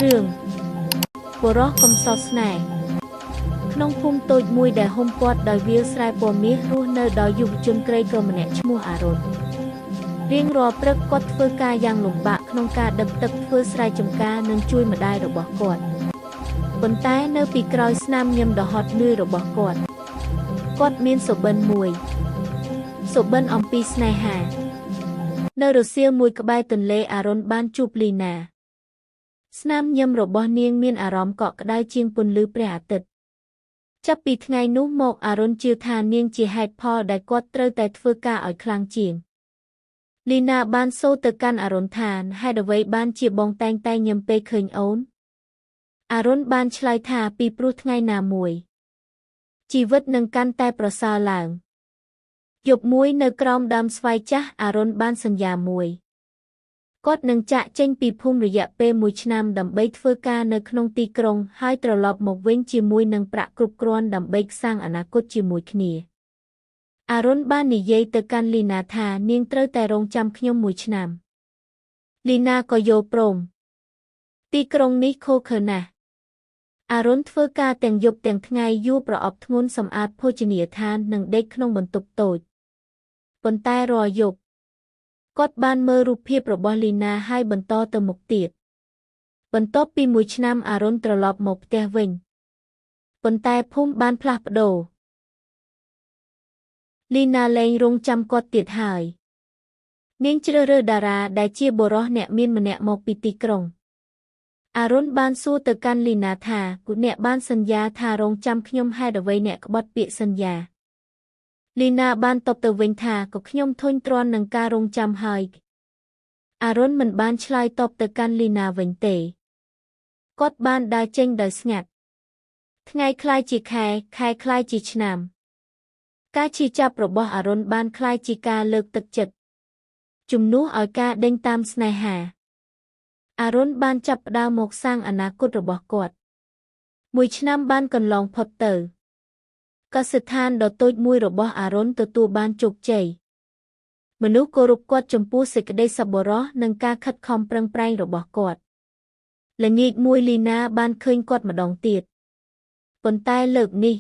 រឿងបុរសកំសត់ស្នេហ៍ក្នុងភូមិតូចមួយដែលហ៊ុមព័ទ្ធដោយវាលស្រែពណ៌មាសរស់នៅដោយយុវជនក្រីក្រម្នាក់ឈ្មោះអារុនរៀងរាល់ព្រឹកគាត់ធ្វើការយ៉ាងលំបាកក្នុងការដឹកទឹកធ្វើស្រែចម្ការនិងជួយម្ដាយរបស់គាត់ប៉ុន្តែនៅពីក្រោយស្នាមញញឹមដ៏ហត់នឿយរបស់គាត់គាត់មានសុបិនមួយសុបិនអំពីស្នេហា នៅរសៀលមួយក្បែរទន្លេអារុនបានជួបលីណា ស្នាមញញឹមរបស់នាងមានអារម្មណ៍កក់ក្ដៅជាងពន្លឺព្រះអាទិត្យចាប់ពីថ្ងៃនោះមកអារុនជឿថានាងជាហេតុផលដែលគាត់ត្រូវតែធ្វើការឲ្យខ្លាំងជាងលីណាបានសូរទៅកាន់អារុនថាហេតុអ្វីបានជាបងតែងតែញញឹមពេលឃើញអូនអារុនបានឆ្លើយថាពីព្រោះថ្ងៃណាមួយជីវិតនឹងកាន់តែប្រសើរឡើងយប់មួយនៅក្រោមដើមស្វាយចាស់អារុនបានសន្យាមួយគាត់នឹងចាកចេញពីភូមិរយៈពេលមួយឆ្នាំដើម្បីធ្វើការនៅក្នុងទីក្រុងហើយត្រឡប់មកវិញជាមួយនឹងប្រាក់គ្រប់គ្រាន់ដើម្បីសាងអនាគតជាមួយគ្នាអារុនបាននិយាយទៅកាន់លីណាថានាងត្រូវតែរងចាំខ្ញុំមួយឆ្នាំលីណាក៏យល់ព្រមទីក្រុងនេះឃោរឃៅណាស់អារុនធ្វើការទាំងយប់ទាំងថ្ងៃយួរប្រអប់ធ្ងន់សម្អាតភោជនីយដ្ឋាននិងដេកក្នុងបន្ទប់តូចប៉ុន្តែរាល់យប់គាត់បានមើលរូបភាពរបស់លីណាហើយបន្តទៅមុខទៀតបន្ទាប់ពីមួយឆ្នាំអារុនត្រឡប់មកផ្ទះវិញប៉ុន្តែភូមិបានផ្លាស់ប្ដូរលីណាលែងរងចាំគាត់ទៀតហើយនាងជ្រើសរើសតារាដែលជាបុរសអ្នកមានម្នាក់មកពីទីក្រុងអារុនបានសួរទៅកាន់លីណាថាអ្នកបានសន្យាថារងចាំខ្ញុំហេតុអ្វីអ្នកក្បត់ពាក្យសន្យាលីណាបានតបទៅវិញថាក៏ខ្ញុំធុញទ្រាន់នឹងការរងចាំហើយអារុនមិនបានឆ្លើយតបទៅកាន់លីណាវិញទេគាត់បានដើរចេញដោយស្ងាត់ថ្ងៃក្លាយជាខែខែក្លាយជាឆ្នាំការឈឺចាប់របស់អារុនបានក្លាយជាការលើកទឹកចិត្តជំនួសឲ្យការដេញតាមស្នេហាអារុនបានចាប់ផ្ដើមមកសាងអនាគតរបស់គាត់មួយឆ្នាំបានកន្លងផុតទៅកសិដ្ឋានដ៏តូចមួយរបស់អារុនទទួលបានជោគជ័យមនុស្សគោរពគាត់ចំពោះសេចក្តីសប្បុរសនិងការខិតខំប្រឹងប្រែងរបស់គាត់ល្ងាចមួយលីណាបានឃើញគាត់ម្ដងទៀតប៉ុន្តែលើកនេះ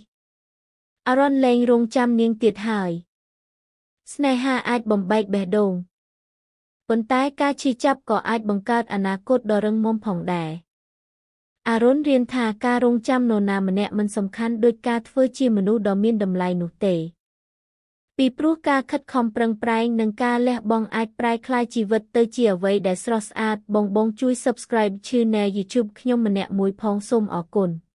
អារុនលែងរងចាំនាងទៀតហើយស្នេហាអាចបំបែកបេះដូងប៉ុន្តែការឈឺចាប់ក៏អាចបង្កើតអនាគតដ៏រឹងមាំផងដែរអារុនរៀនថាការរងចាំនរណាម្នាក់មិនសំខាន់ដូចការធ្វើជាមនុស្សដ៏មានតម្លៃនោះទេពីព្រោះការខិតខំប្រឹងប្រែងនិងការលះបង់អាចប្រែក្លាយជីវិតទៅជាអ្វីដែលស្រស់ស្អាតបងៗជួយ Subscribe Channel YouTube ខ្ញុំម្នាក់មួយផងសូមអរគុណ។